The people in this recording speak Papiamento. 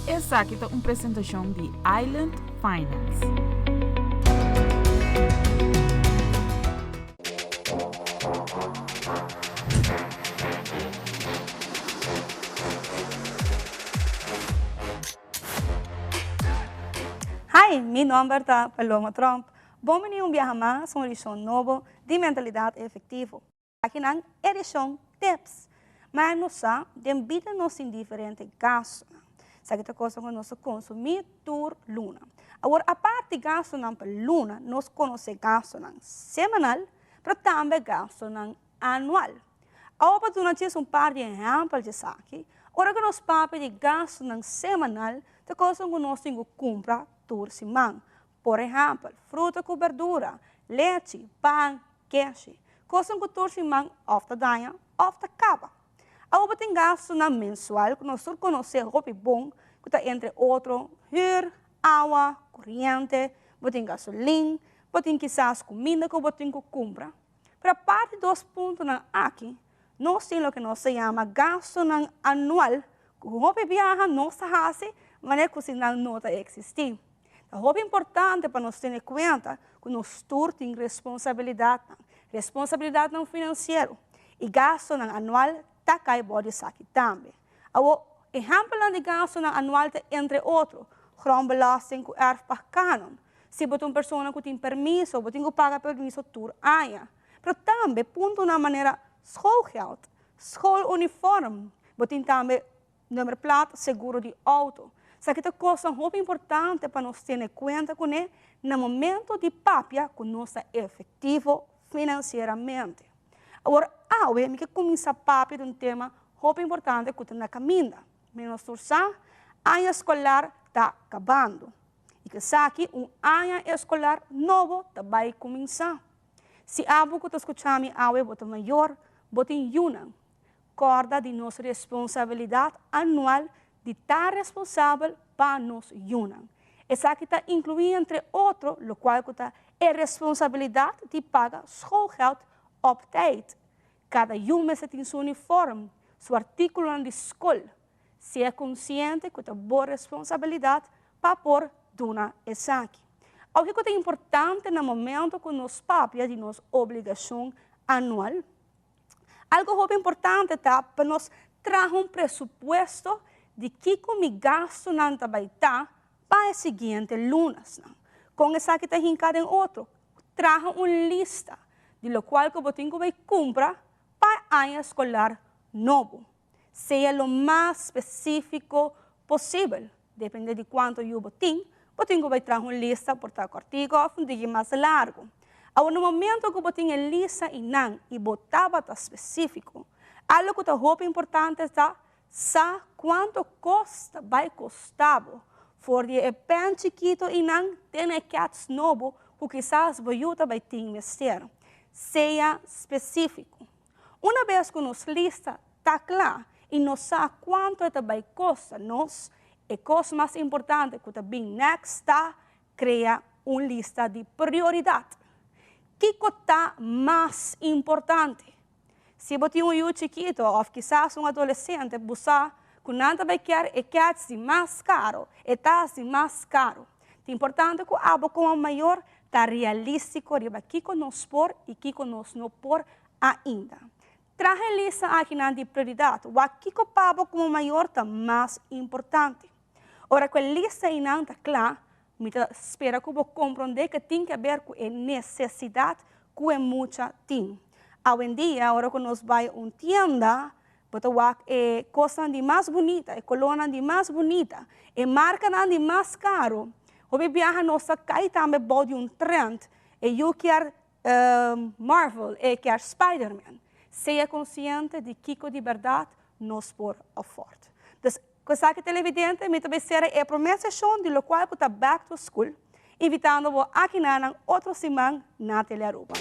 Esaki ta un presentashon di Island Finance. Hi, mi nomber ta Paloma Tromp. Bon bini un biaha mas un edicion nobo di Mentalidad Efectivo. Akinan edicion Tips. Ma nos sa, den bida nos tin diferente gastonan. Esaki ta cosa cu nos ta consumi tur luna. Awor, aparte gastonan pa luna, nos conoce gastonan semanal, pero tambe gastonan anual. Awor pa duna djis un par di ehèmpel di esaki, ora ku nos papia di gastunan semanal, ta kosnan ku nos tin ku kumpra tur siman. Por ehèmpel, fruta ku berdura, lechi, pan, keshi. Kosnan ku tur siman òf ta daña òf ta kaba. Awor bo tin gastunan mensual ku nos tur konosé hopi bon, ku ta entre otro hür, awa, koriente, bo tin gasolin, bo tin kisas kuminda ku bo tin ku kumpra. Pero aparte di dos puntonan aki, nos tin loke nos ta yama gastunan anual ku hopi biaha nos ta hasi manera ku si nan no ta eksistí. Ta hopi importante pa nos tene kuenta ku nos tur tin responsabilidatnan, responsabilidatnan finansiero, i gastunan anual ta kai bou di esaki tambe. Awor, ehèmpelnan di gastunan anual ta entre otro, grondbelasting ku erfpachtkanon, Si bo ta un persona ku tin permiso, bo tin ku paga permiso tur aña. Pero tambe puntonan manera schoolgeld, schooluniform, bo tin tambe nummerplaat, seguro di outo. Esaki ta kosnan hopi importante pa nos tene kuenta kuné na momento di papia ku nos ta efektivo finansieramente. Awor awe mi ke kuminsá papia di un tema hopi importante ku ta na kaminda. Mi nos tur sa, aña skolar ta kabando. I ku esaki un aña eskolar nobo ta bai kuminsá. Si abo ku ta skucha mi awe bo ta mayor, bo tin yunan, kòrda di nos responsabilidat anual di ta responsabel pa nos yunan. Esaki ta inkluí entre otro lokual ku ta e responsabilidat di paga schoolgeld op tijd. Kada yu mester tin su uniform, su artíkulonan di skol. Sea konsiente ku ta bo responsabilidat pa por duna esaki. Oke ku ta importante na momento ku nos papia di nos obligashon anual? Algu hopi importante ta pa nos traha un presupuesto di kiko mi gastunan ta bai ta pa e siguiente lunasnan. Kon esaki ta hinká den otro? Traha un lista di lokual ku bo tin ku bai kumpra pa e aña skolar nobo. Sea lo mas spesífiko posibel. Depende di kuantu yu bo tin, bo tin ku bai traha un lista por ta kòrtiku òf un tiki mas largu. Awor na momento ku bo tin e lista einan i bo tabata spesífiko, algu ku ta hopi importante ta sa kuantu kos ta bai kosta bo, for di e pèn chikitu einan te na e kèts nobo ku kisas bo yu ta bai tin mester. Sea spesífiko. Una bes ku nos lista ta kla i nos sa kuantu e ta bai kosta nos, e kos mas importante ku ta bin next ta krea un lista di prioridat. Kiko ta mas importante? Si bo tin un yu chikitu òf kisas un adolesente, bo sa ku nan ta bai kier e kèts di mas karu, e tas di mas karu. Ta importante ku abo komo mayor ta realístiko riba kiko nos por i kiko nos no por ainda. Traha e lista akinan di prioridat, wak kiko pa bo komo mayor ta mas importante. Ora ku e lista einan ta kla, mi ta spera ku bo komprondé ke tin ke ber ku e nesesidat ku e mucha tin. Awendia, ora ku nos bai un tienda, Bo ta wak e kosnan di mas bunita, e kolónan di mas bunita, e markanan di mas karu. Hopi biaha nos ta kai tambe bou di un trend, e yu kier Marvel, e kier Spiderman. Sea konsiente di kiko di bèrdat nos por afford. Dus, ku esaki televidente, mi ta bai sera e promé seshon di lokual ku ta Back to School, invitando bo aki na nan otro siman na Telearuba.